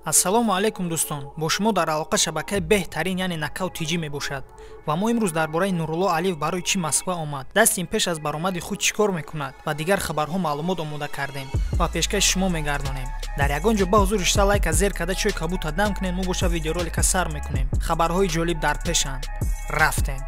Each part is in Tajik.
Ассалому алайкум дӯстон, бо шумо дар алоқа шабакаи беҳтарин, яъне Нокаут ТЖ мебошад ва мо имрӯз дар бораи Нурулло Алиев барои чӣ Москва омад, Дастин пеш аз баромади худ чӣ кор мекунад ва дигар хабарҳо маълумот омода кардем ва пешкаши шумо мегардонем. Дар ягон ҷо ба ҳузур ишта лайка зер карда чой кабута дам кунед, мо боша видеоролика сар мекунем. Хабарҳои ҷолиб дар пешанд. Рафтем.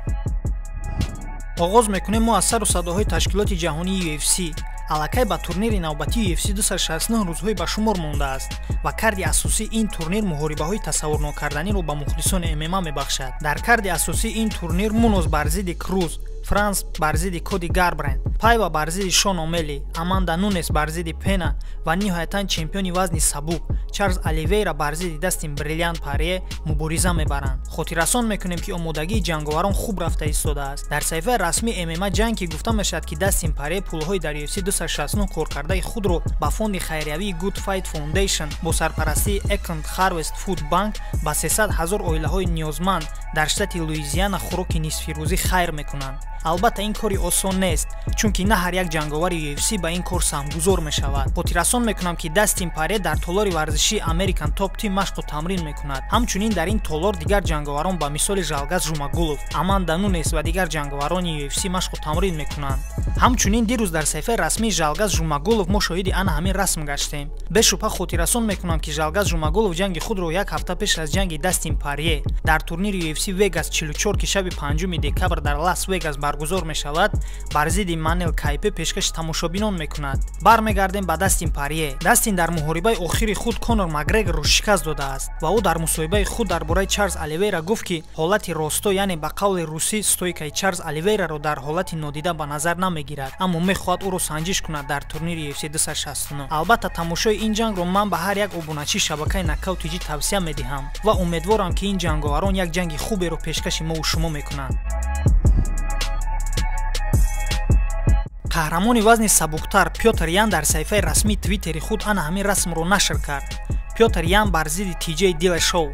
Оғоз мекунем мо аз сару садоҳои ташкилоти ҷаҳонии UFC. Аллакай ба турнири навбатии UFC 269 рӯзҳои ба шумор мондааст ва карди асосии ин турнир муҳорибаҳои тасаввурнокарданиро ба мухлисони ММА мебахшад. Дар карди асосии ин турнир Муноз бар зидди Круз, Франс бар зидди Коди Гарбранд, Пайва бар зидди Шон Омели, Аманда Нунес бар зидди Пена ва ниҳоятан чемпиони вазни сабук Чарлз Оливейра бар зидди Дастин Бриллиант Парье мубориза мебаранд. Хотиррасон мекунем, ки омодагии ҷанговарон хуб рафта истодааст. Дар саҳифаи расмии ММА ҷанг ки гуфта мешавад, ки Дастин Парье пулҳои дар UFC 269 коркардаи худро ба фонди хайриявии Good Fight Foundation бо сарпарастии Acorn Harvest Food Bank ба 300 ҳазор оилаҳои ниёзманд дар штати Луизиана хӯроки нисфирӯзӣ хайр мекунанд. Албатта ин кори осон нест, чунки на ҳар як ҷанговари UFC ба ин кор саҳмгузор мешавад. Хотиррасон мекунам, ки Дастин Парье дар толори варзишии American Top Team машқу тамрин мекунад. Ҳамчунин дар ин толор дигар ҷанговарон ба мисоли Жалгаз Жумагулов, Аманда Нунес ва дигар ҷанговарони UFC машқу тамрин мекунанд. Ҳамчунин дирӯз дар саҳифаи расмии Жалгаз Жумагулов мо шоҳиди ана ҳамин расм гаштем. Бешубҳа хотиррасон мекунам, ки Жалгаз Жумагулов ҷанги худро як ҳафта пеш аз ҷанги Дастин Парье дар турнири UFC Vegas 44, ки шаби 5 декабр дар Лас Вегас баргузор мешавад, бар зидди Манел Кайпе пешкаши тамошобинон мекунад. Бармегардем ба Дастин Парье. Дастин дар муҳорибаи охири худ Конор Макгрегорро шикаст додааст ва ӯ дар мусоҳибаи худ дар бораи Чарлз Оливейра гуфт, ки ҳолати росто, яъне ба қавли русӣ стойкаи Чарлз Оливейраро дар ҳолати нодида ба назар намегирад, аммо мехоҳад ӯро санҷиш кунад дар турнири UFC 269. Албатта тамошои ин ҷангро ман ба ҳар як обуначии шабакаи Нокаут ТЖ тавсия медиҳам ва умедворам, ки ин ҷанговарон як ҷанги хуберо пешкаши мову шумо мекунанд. Қаҳрамони вазни сабуктар Пётр Ян дар саҳифаи расмии Твиттери худ ана ҳамин расмро нашр кард. Пётр Ян бар зидди Тиҷей Дилашоу.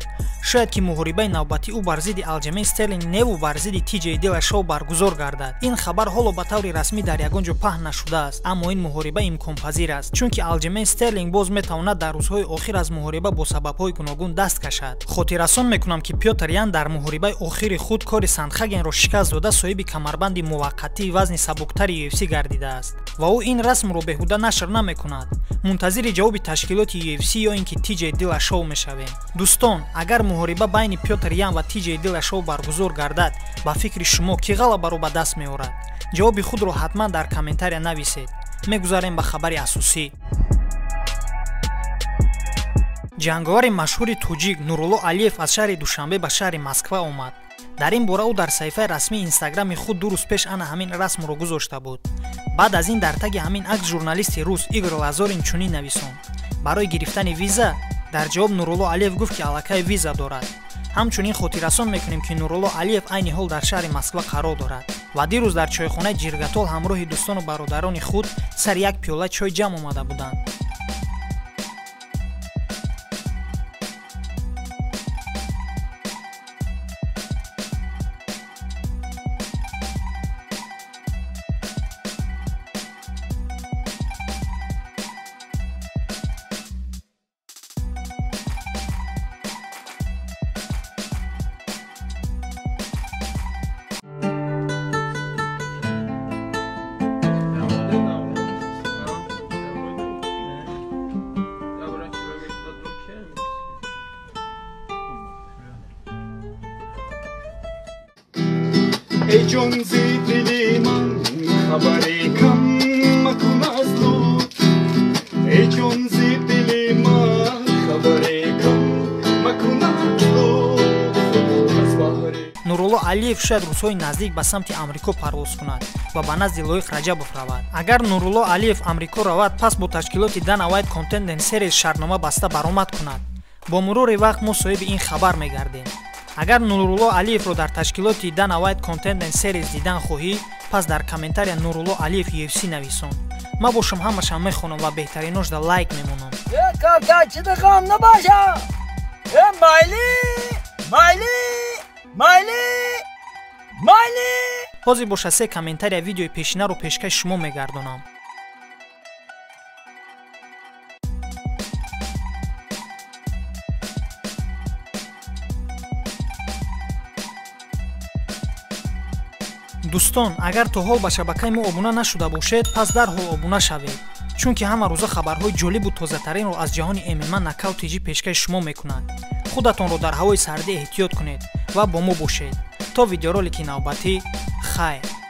Шояд ки муҳорибаи навбатии ӯ бар зидди Алҷамен Стерлинг неву бар зидди Тиҷей Дилашоу баргузор гардад. Ин хабар ҳоло ба таври расмӣ дар ягон ҷо паҳн нашудааст, аммо ин муҳориба имконпазир аст, чунки Алҷамен Стерлинг боз метавонад дар рӯзҳои охир аз муҳориба бо сабабҳои гуногун даст кашад. Хотиррасон мекунам, ки Пётр Ян дар муҳорибаи охири худ Кори Сандхагенро шикаст дода соҳиби камарбанди муваққатии вазни сабуктари UFC гардидааст ва ӯ ин расмро беҳуда нашр намекунад. Мунтазири ҷавоби ташкилоти UFC ё ин ки Тиҷей Дилашоу мешавем. Дӯстон, агар муҳориба байни Пётр Ян ва Тиҷей Дилашоу баргузор гардад, ба фикри шумо кӣ ғалабаро ба даст меорад? Ҷавоби худро ҳатман дар комментария нависед. Мегузарем ба хабари асосӣ. Ҷанговари машҳури тоҷик Нурулло Алиев аз шаҳри Душанбе ба шаҳри Москва омад. Дар ин бора ӯ дар саҳифаи расмии инстаграми худ ду рӯз пеш ана ҳамин расмро гузошта буд. Баъд аз ин дар таги ҳамин акс журналисти рус Игор Лазорин чунин нависонд: барои гирифтани виза. Дар ҷавоб Нурулло Алиев гуфт, ки аллакай виза дорад. Ҳамчунин хотиррасон мекунем, ки Нурулло Алиев айни ҳол дар шаҳри Москва қарор дорад ва дирӯз дар чойхонаи Ҷиргатол ҳамроҳи дӯстону бародарони худ сари як пиёла чой ҷамъ омада буданд. Эй ҷон зи дили ман хабаре кам макун аз лутф, эй ҷон зи дили ман хабаре кам макун аз лутф. Аз баҳри Нурулло Алиев шояд рӯзҳои наздик ба самти Амрико парвоз кунад ва ба назди Лоиқ Раҷабов равад. Агар Нурулло Алиев Амрико равад, пас бо ташкилоти Dana White Contender Series шартнома баста баромад кунад. Бо мурури вақт мо соҳиби ин хабар мегардем. Агар Нурулло Алиевро дар ташкилоти Dana White Contender Series дидан хоҳӣ, пас дар комментария Нурулло Алиев UFC нависон. Ман бошам ҳамаша мехонам ва беҳтариношда лайк мемонам. Ҳозир боша се комментария видеои пешинаро пешкаши шумо мегардонам. Дӯстон, агар то ҳол ба шабакаи мо обуна нашуда бошед, пас дарҳол обуна шавед, чунки ҳама рӯза хабарҳои ҷолибу тозатаринро аз ҷаҳони ММА Нокаут ТЖ пешкаши шумо мекунад. Худатонро дар ҳавои сардӣ эҳтиёт кунед ва бо мо бошед то видеоролики навбатӣ. Хайр.